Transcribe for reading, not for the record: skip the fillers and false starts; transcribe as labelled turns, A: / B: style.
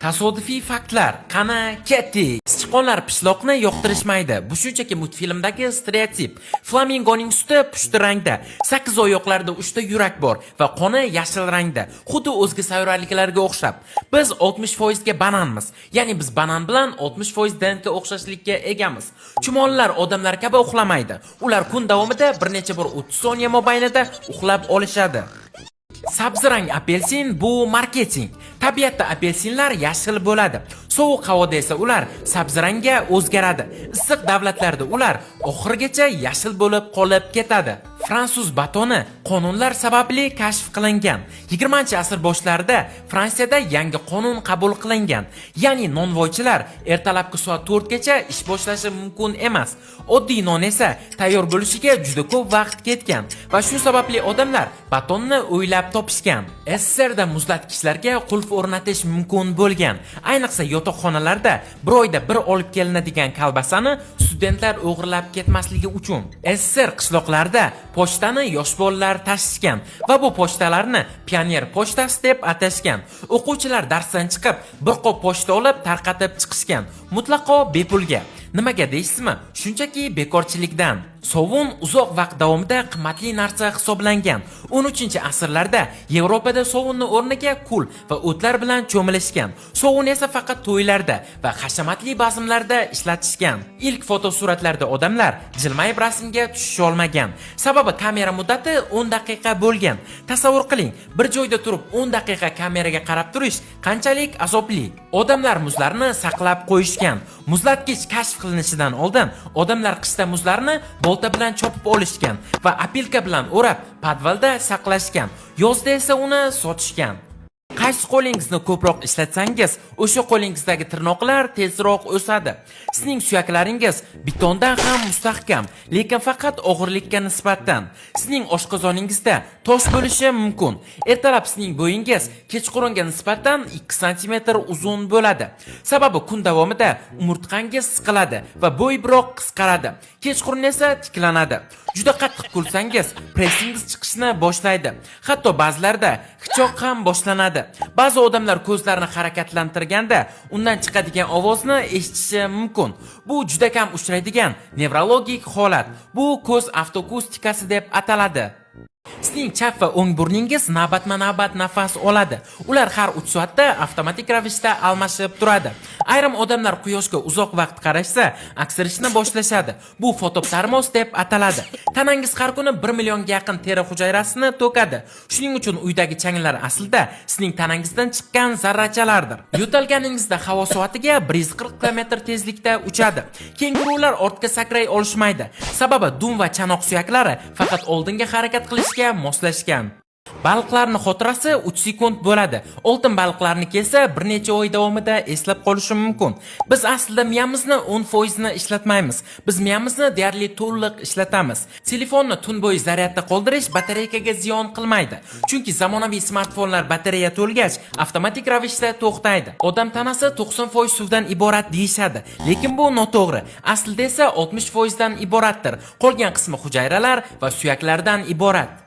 A: Tasodifiy faktlar. Qani, ketdik. Sichqonlar pishloqni yoqtirishmaydi. Bu shunchaki multfilmdagi stereotip. Flamingoning suti pushti rangda, sakkiz oyoqlarda 3 ta yurak bor va qoni yashil rangda, xuddi o'zga sayyoraliklarga o'xshab. Biz 60% ga bananmiz. Ya'ni biz banan bilan 60% DNK o'xshashlikka egamiz. Chumolilar odamlar kabi uxlamaydi. Ular kun davomida bir necha bor 30 soniya mobaynida uxlab olishadi. Sabzi rang apelsin bu marketing. Tabiatda apelsinlar yashil bo'ladi. Sovuq havoda esa ular sabzi rangga o'zgaradi. Issiq davlatlarda ular oxirigacha yashil bo'lib qolib ketadi. Fransuz batoni qonunlar sababli kashf qilingan. 20-asr boshlarida Fransiyada yangi qonun qabul qilingan. Ya'ni nonvoychilar ertalabki soat 4 gacha ish boshlashi mumkin emas. Oddiy non esa tayyor bo'lishiga juda ko'p vaqt ketgan va shu sababli odamlar batonni o'ylab topishgan. SSSRda muzlatgichlarga qulf o'rnatish mumkin bo'lgan. Ayniqsa yotoqxonalarda bir oyda bir olib kelinadigan kolbasani studentlar o'g'irlab ketmasligi uchun. SSSR qishloqlarida pochtani yosh bolalar tashishgan va bu pochtalarni pioner pochtasi deb atashgan. O'quvchilar darsdan chiqib, bir qop pochta olib tarqatib chiqishgan. Mutlaqo bepulga. Nimaga deysizmi? Shunchaki bekorchilikdan. Sovun uzoq vaqt davomida qimmatli narsa hisoblangan. 13-asrlarda Yevropada sovunni o'rniga kul va o'tlar bilan cho'milishgan. Sovun esa faqat to'ylarda va hashamatli bazmlarda ishlatishgan. Ilk fotosuratlarda odamlar jilmayib rasmga tushisha olmagan. Sababi kamera muddati 10 daqiqa bo'lgan. Tasavvur qiling, bir joyda turib 10 daqiqa kameraga qarab turish qanchalik azobli. Odamlar muzlarni saqlab qo'yishgan. Muzlatgich kashf qilinishidan oldin odamlar qishda muzlarni bolta bilan chopib olishgan va опилка bilan o'rab podvalda saqlashgan. Yozda esa uni sotishgan. Qaysi qo'lingizni ko'proq ishlatsangiz, o'sha qo'lingizdagi tirnoqlar tezroq o'sadi. Sizning suyaklaringiz betondan ham mustahkam, lekin faqat og'irlikka nisbatan. Sizning oshqozoningizda tosh bo'lishi mumkin. Ertalab sizning bo'yingiz kechqurunga nisbatan 2 sm uzun bo'ladi. Sababi kun davomida umurtqangiz siqiladi va bo'y biroq qisqaradi. Kechqurun esa tiklanadi. Juda qattiq kulsangiz, pressingiz chiqishni boshlaydi. Hatto ba'zilarda hichoq ham boshlanadi. Ba'zi odamlar ko'zlarini harakatlantirganda undan chiqadigan ovozni eshitishi mumkin. Bu juda kam uchraydigan nevrologik holat. Bu ko'z otoakustikasi deb ataladi. Sizning chap va o'ng burningiz navbatma-navbat nafas oladi. Ular har 3 soatda avtomatik ravishda almashib turadi. Ayrim odamlar quyoshga uzoq vaqt qarashsa, aksirishni boshlashadi. Bu fotoptermoz deb ataladi. Tanangiz har kuni 1 millionga yaqin teri hujayrasini to'kadi. Shuning uchun uydagi changlar aslida sizning tanangizdan chiqqan zarrachalardir. Yo'talganingizda havo soatiga 140 km tezlikda uchadi. Kengurular ortga sakray olishmaydi. Sababi dum va chanoq suyaklari faqat oldinga harakat qilishga moslashgan. Baliqlarning xotirasi 3 sekund bo'ladi. Oltin baliqlarniki esa bir necha oy davomida eslab qolishi mumkin. Biz aslida miyamizni 10% ni ishlatmaymiz. Biz miyamizni deyarli to'liq ishlatamiz. Telefonni tun bo'yi zaryadda qoldirish batareykaga ziyon qilmaydi. Chunki zamonaviy smartfonlar batareya to'lgach avtomatik ravishda to'xtaydi. Odam tanasi 90% suvdan iborat deyishadi, lekin bu noto'g'ri. Aslida esa 60% dan iboratdir. Qolgan qismi hujayralar va suyaklardan iborat.